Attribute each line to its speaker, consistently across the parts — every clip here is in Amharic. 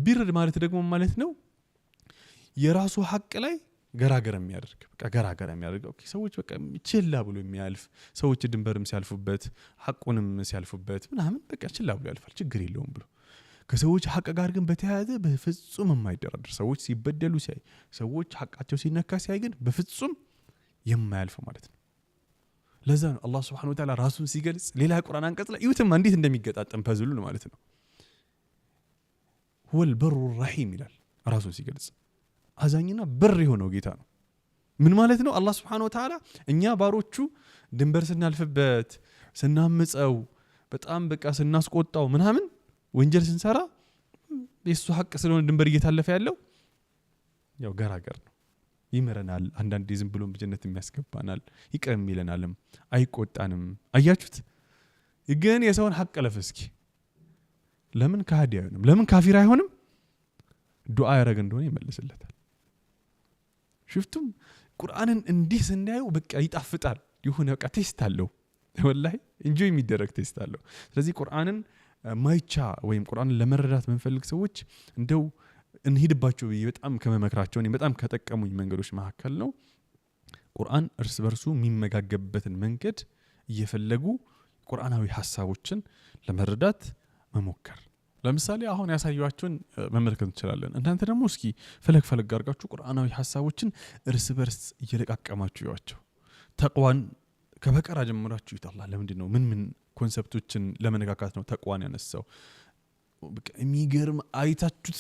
Speaker 1: ቢር ማለት ደግሞ ማለት ነው የራሱ ሀቅ ላይ ገራገር የሚያደርግ፣ በቃ ገራገር የሚያደርግ፣ okay፣ ሰዎች በቃ ችላ ብሎ የሚያልፍ፣ ሰዎች ድንበርም ሲያልፉበት ሐቁንም ሲያልፉበት ምናምን በቃ ችላ ብሎ ያልፋል፣ ችግር የለውም ብሎ። ከሰዎች ሀቅ ጋር ግን በተያያዘ በፍጹም የማይደራደር፣ ሰዎች ሲበደሉ ሲያይ፣ ሰዎች ሀቃቸው ሲነካ ሲያይ ግን በፍጹም የማያልፍ ማለት ነው። ለዛ ነው አላህ ስብሐነሁ ወተዓላ ራሱን ሲገልጽ ሌላ ቁርአን አንቀጽ ላይ፣ እዩትማ እንዴት እንደሚገጣጠም puzzle ኡን ማለት ነው። ሁወል በሩ ረሒም ይላል ራሱን ሲገልጽ፣ አዛኝና በር የሆነው ጌታ ነው። ምን ማለት ነው? አላህ ስብሐነሁ ወተዓላ እኛ ባሮቹ ድንበር ስናልፍበት፣ ስናምፀው፣ በጣም በቃ ስናስቆጣው ምናምን፣ ወንጀል ስንሰራ፣ የእሱ ሀቅ ስለሆነ ድንበር እየታለፈ ያለው ያው ገራገር ነው። ይምረናል። አንዳንዴ ዝም ብሎም በጀነት የሚያስገባናል፣ ይቅርም ይለናልም፣ አይቆጣንም። አያችሁት? ግን የሰውን ሀቅ ለፍ እስኪ። ለምን ከሃዲ አይሆንም? ለምን ካፊር አይሆንም? ዱዓ ያደረገ እንደሆነ ይመልስለታል። ሽፍቱም ቁርአንን እንዲህ ስናየው በቃ ይጣፍጣል። የሆነ በቃ taste አለው። ወላሂ enjoy የሚደረግ taste አለው። ስለዚህ ቁርአንን ማይቻ ወይም ቁርአንን ለመረዳት የምንፈልግ ሰዎች እንደው እንሂድባቸው ብዬ በጣም ከመመክራቸው፣ እኔ በጣም ከጠቀሙኝ መንገዶች መካከል ነው። ቁርአን እርስ በርሱ የሚመጋገብበትን መንገድ እየፈለጉ ቁርአናዊ ሀሳቦችን ለመረዳት መሞከር። ለምሳሌ አሁን ያሳየኋችሁን መመልከት እንችላለን። እናንተ ደግሞ እስኪ ፈለግ ፈለግ አድርጋችሁ ቁርአናዊ ሀሳቦችን እርስ በርስ እየለቃቀማችሁ እዩዋቸው። ተቅዋን ከበቀራ ጀምራችሁ ይዩት። አላህ ለምንድን ነው፣ ምን ምን concept ኦችን ለመነካካት ነው ተቅዋን ያነሳው? በቃ የሚገርም አይታችሁት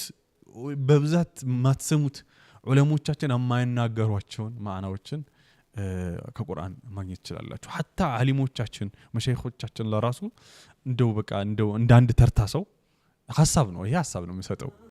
Speaker 1: በብዛት ማትሰሙት፣ ዑለሞቻችን የማይናገሯቸውን ማዕናዎችን ከቁርአን ማግኘት ትችላላችሁ። ሐታ አሊሞቻችን መሸይኾቻችን ለራሱ እንደው በቃ እንደው እንደ አንድ ተርታ ሰው ሀሳብ ነው፣ ይሄ ሀሳብ ነው የምሰጠው።